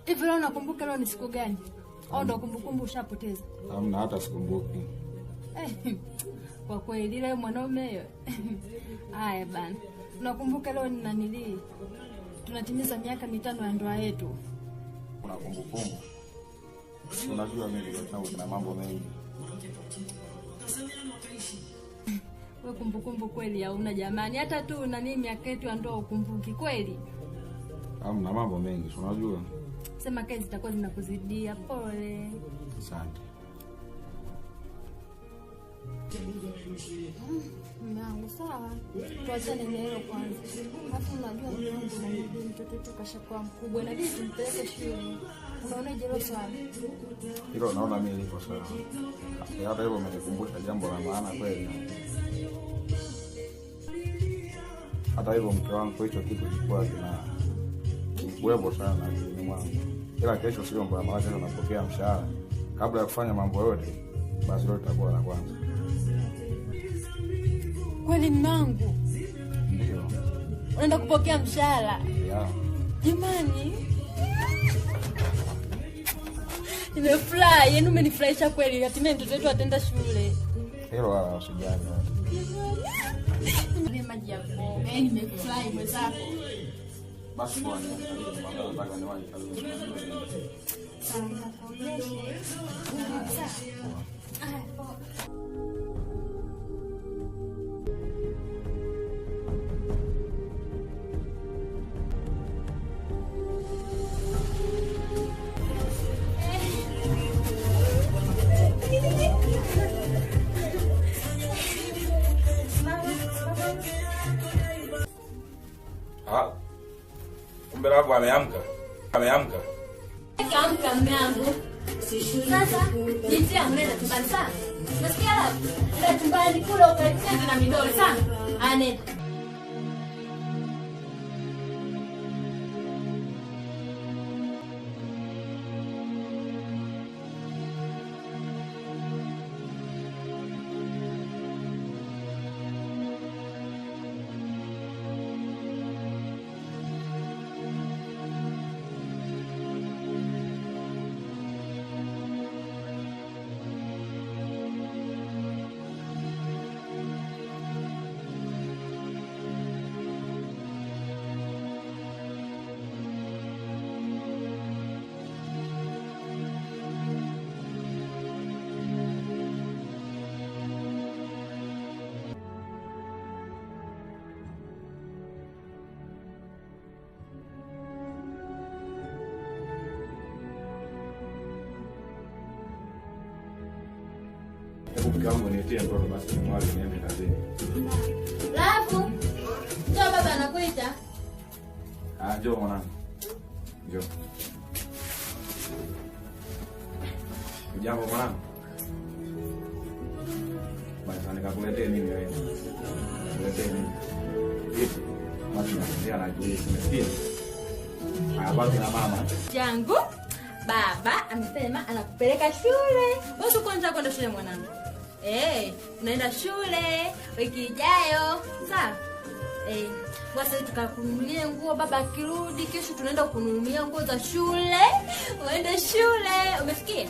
Hivi leo unakumbuka leo ni siku gani? Au ndo kumbukumbu ushapoteza? Hamna, hata sikumbuki. Kwa kweli leo mwanaume hiyo. Haya bana. Unakumbuka leo ni nanili? Tunatimiza miaka 5 ya ndoa yetu. Kuna kumbukumbu. Unajua mimi ndio kuna mambo mengi. Wewe kumbukumbu kweli hauna jamani. Hata tu nani miaka yetu ya ndoa ukumbuki kweli? Hamna mambo mengi, unajua. Sema kazi zitakuwa zinakuzidia, pole. Asante. Mwanangu sawa. Tuachane na hilo kwanza. Alafu unajua mwanangu na bibi mtoto wetu kashakuwa mkubwa na bibi tumpeleke shule. Unaonaje hilo swala? Hilo naona mimi niko sawa. Hata hivyo umenikumbusha jambo la maana kweli. Hata hivyo mke wangu hicho kitu kilikuwa kina kuwepo sana akilini mwangu. Ila kesho sio mbaya, maana kesho napokea mshahara. Kabla ya kufanya mambo yote, basi leo itakuwa la kwanza. Kweli mwanangu? Ndio. Unaenda kupokea mshahara? Yeah. Jamani. Nimefurahi, yaani umenifurahisha kweli. Hatimaye mtoto wetu ataenda shule. Hilo wala usijali. Ni maji ya kuoga. Yaani nimefurahi mwenzako. Basi bwana, nataka niwahi kazini. Ah. Kumbe langu ameamka. Ameamka. Kaamka mume wangu. Sasa jinsi mnaenda chumbani sana. Nasikia la. Nenda chumbani kule ukacheze na midoli sana. Ane. Mke wangu nitie mtoto basi nimwaje niende kazini. Lafu. Njoo baba anakuita. Ah, njoo mwanangu. Njoo. Ujambo mwanangu? Basi nikakuletee nini wewe? Nikuletee nini? Vipi? Basi naendelea na juisi, umesikia? Ah, basi na mama. Jangu, baba amesema anakupeleka shule. Wewe kwanza kwenda shule mwanangu. Unaenda shule wiki ijayo. Sawa? Basi tukakununulia nguo baba akirudi kesho tunaenda kununulia nguo za shule. Uende shule, umesikia?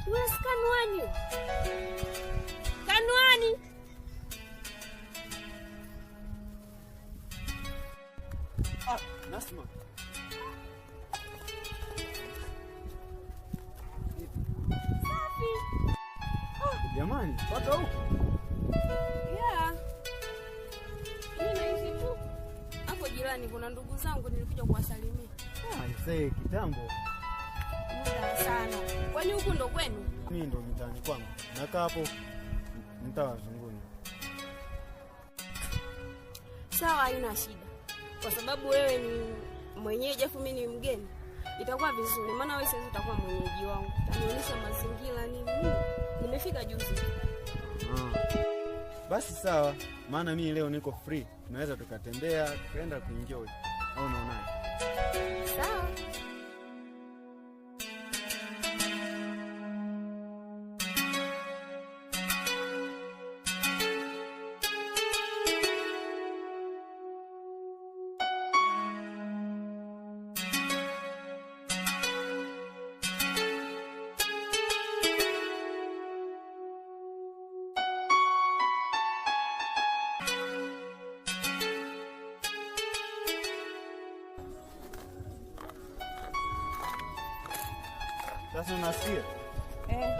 Wewe si Kanwani. Kanwani. Ah, Nasma. Safi. Ah, jamani, pata huko. Yeah. Mimi naishi tu hapo jirani, kuna ndugu zangu nilikuja kuwasalimia. Ah, isee kitambo. Muda sana. Kwani huku ndo kwenu? Mimi ndo mtaani kwangu. Nakaa hapo mtaa wa Zunguni. Sawa, haina shida. Kwa sababu wewe ni mwenyeji afu mimi ni mgeni. Itakuwa vizuri maana wewe sasa utakuwa mwenyeji wangu. Utanionyesha mazingira nini. Nimefika juzi. Basi sawa, maana mimi leo niko free. Tunaweza tukatembea, tukaenda kuenjoy. Au unaonaje? Sawa. Sasa unasikia? Eh.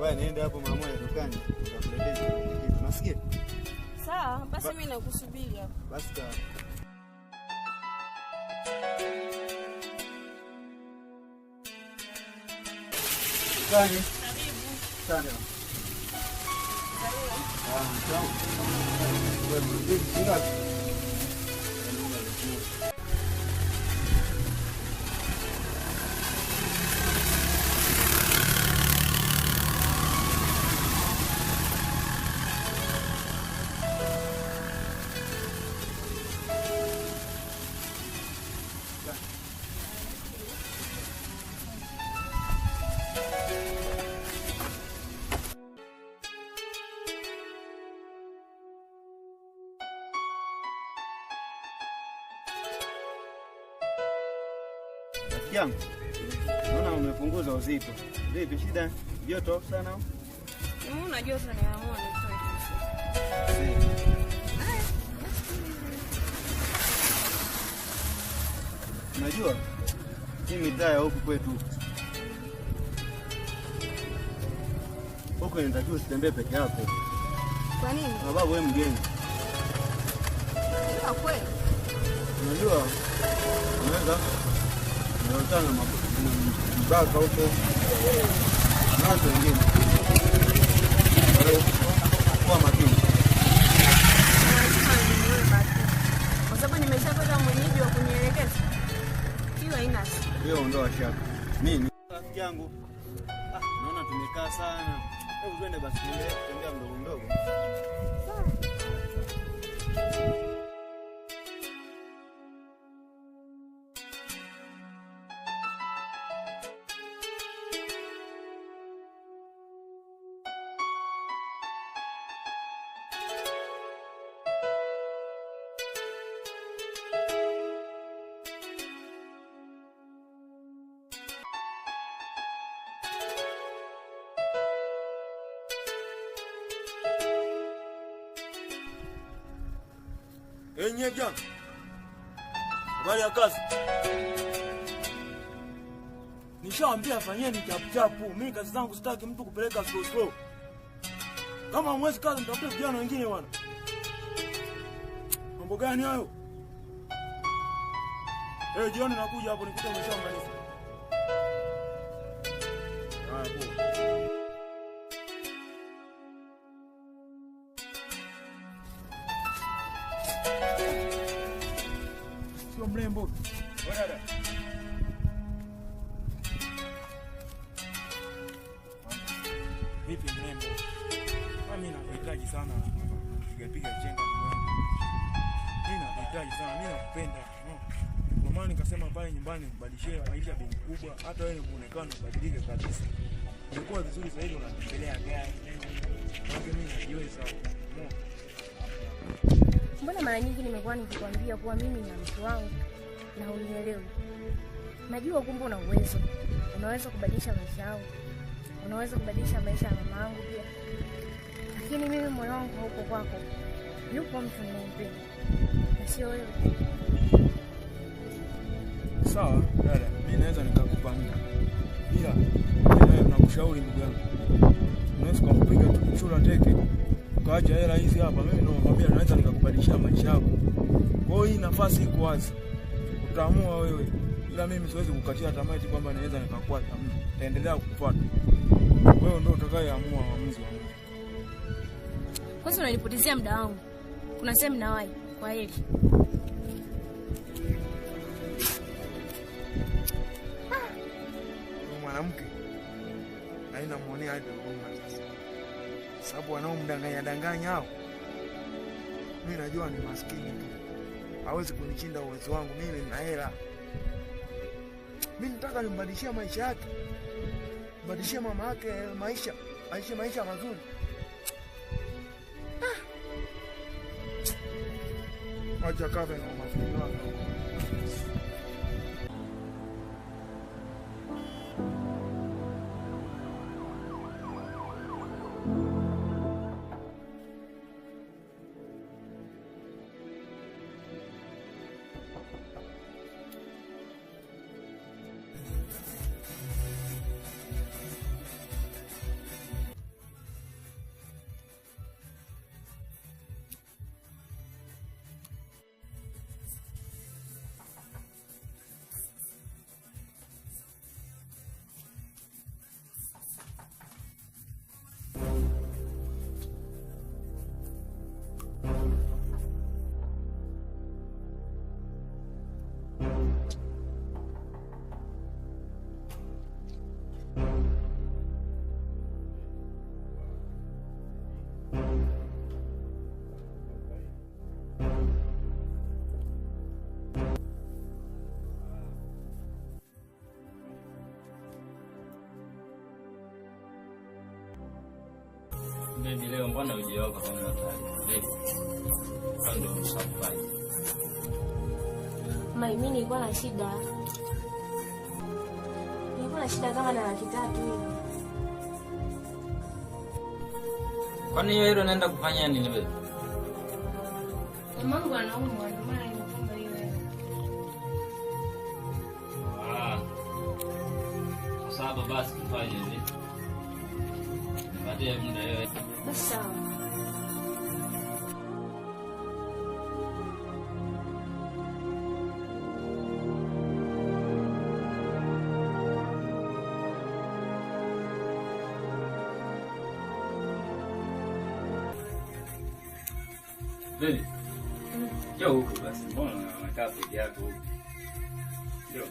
Wewe niende hapo mara moja dukani, nitakuletea kitu. Unasikia? Sawa, basi mimi nakusubiri hapo. Basi sawa. Dukani. Karibu. Asante. Ah, sawa. Wewe vipi? Ngapi? Yangu. Naona umepunguza uzito. Vipi shida? Joto sana au? Mimi joto nimeamua nitoe. Unajua hii mitaa ya huku kwetu. Huku inatakiwa usitembee peke yako. Kwa nini? Kwa sababu wewe mgeni. Ndio kweli. Unajua unaweza unakutana na mbaka huko na watu wengine. Kwa makini. Kwa sababu nimeshapata mwenyeji wa kunielekeza. Hiyo haina shida. Hiyo ondoa shaka. Mimi rafiki yangu. Ah, naona tumekaa sana. Hebu twende basi tuendelee kutembea mdogo mdogo. Sawa. Enye jana. Habari ya kazi. Nishaambia fanyeni chapu chapu. Mimi kazi zangu sitaki mtu kupeleka slow slow. Kama hamwezi kazi mtafute vijana wengine bwana. Mambo gani hayo? Eh, jioni nakuja hapo nikute umeshamaliza. Haya poa. Sio mrembo. Wewe dada. Vipi mrembo? Mimi nakuhitaji sana. Piga piga chenga mrembo. Mimi nakuhitaji sana, mimi nakupenda. Kwa maana nikasema pale nyumbani kubadilishie maisha bi mkubwa, hata wewe muonekano ubadilike kabisa. Umekuwa vizuri zaidi unatembelea gari. Mimi najiweza. Mbona mara nyingi nimekuwa nikikwambia kuwa mimi na mtu wangu na unielewi? Najua kumbe una uwezo. Unaweza kubadilisha maisha yangu. unaweza kubadilisha maisha ya mama yangu pia. Lakini mimi moyo wangu hauko kwako. Yupo mtu ninayempenda na sio wewe. Sawa dada, mimi naweza nikakupa muda, ila mimi nakushauri ndugu yangu, unaweza kumpiga tu chura teke ukaacha hela hizi hapa. Mimi ndo nakwambia naweza nikakubadilishia maisha yako. Kwa hiyo hii nafasi iko wazi, utaamua wewe, ila mimi siwezi kukatia tamaa eti kwamba naweza nikakuacha. Nitaendelea kukufuata wewe, ndio utakayeamua uamuzi wa mwisho. Kwanza unanipotezea muda wangu. Kuna sehemu nawahi. Kwa heri. Huyu mwanamke haina muonea hadi huruma sasa, sababu wanaomdanganya danganya hao, mimi najua ni maskini tu, hawezi kunichinda uwezo wangu. Mimi nina hela, mimi nataka nimbadilishie maisha yake, mbadilishie mama yake maisha, aishi maisha mazuri. Wacha kafe na umaskini wake. Baby, leo mbona ujio wako hauna taarifa? Baby, kando surprise. Mai, mimi nilikuwa na shida. Nilikuwa na shida kama na 300,000 hivi. Kwani hiyo hilo naenda kufanya nini baby? Mamangu anaumwa ndio maana nimekuomba hiyo hela. Ah. Sasa basi tufanye hivi. Nipatie muda wewe. Basi sawa. Baby. Njoo huku basi. Mbona unakaa peke yako huku? Njoo.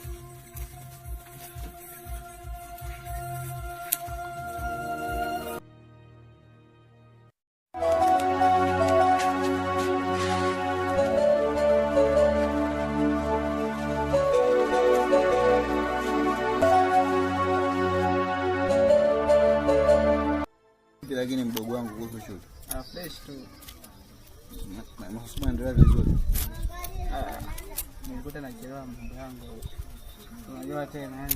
Lakini mdogo wangu kuhusu shule. Ah, fresh tu. Masomo yanaendelea vizuri. Ah, nilikuta nachelewa mambo yangu. Unajua tena yani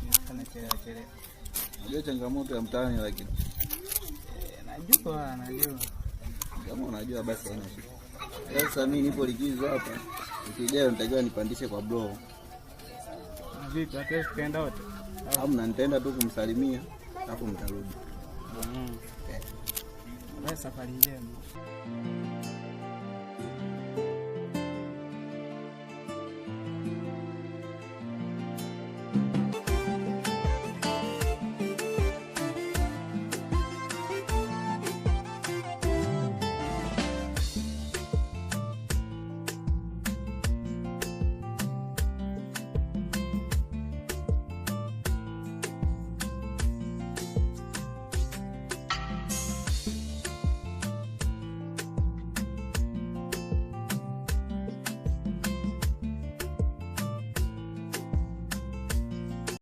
nilikuta nachelewa chelewa. Unajua changamoto ya mtaani lakini. Najua, najua. Kama unajua basi haina shida. Sasa mimi nipo likizo hapa. Wiki ijayo nitakiwa nipandishe kwa bro. Vipi, hatuwezi tukaenda wote? Hamna, nitaenda tu kumsalimia alafu mtarudi. Basi safari njema.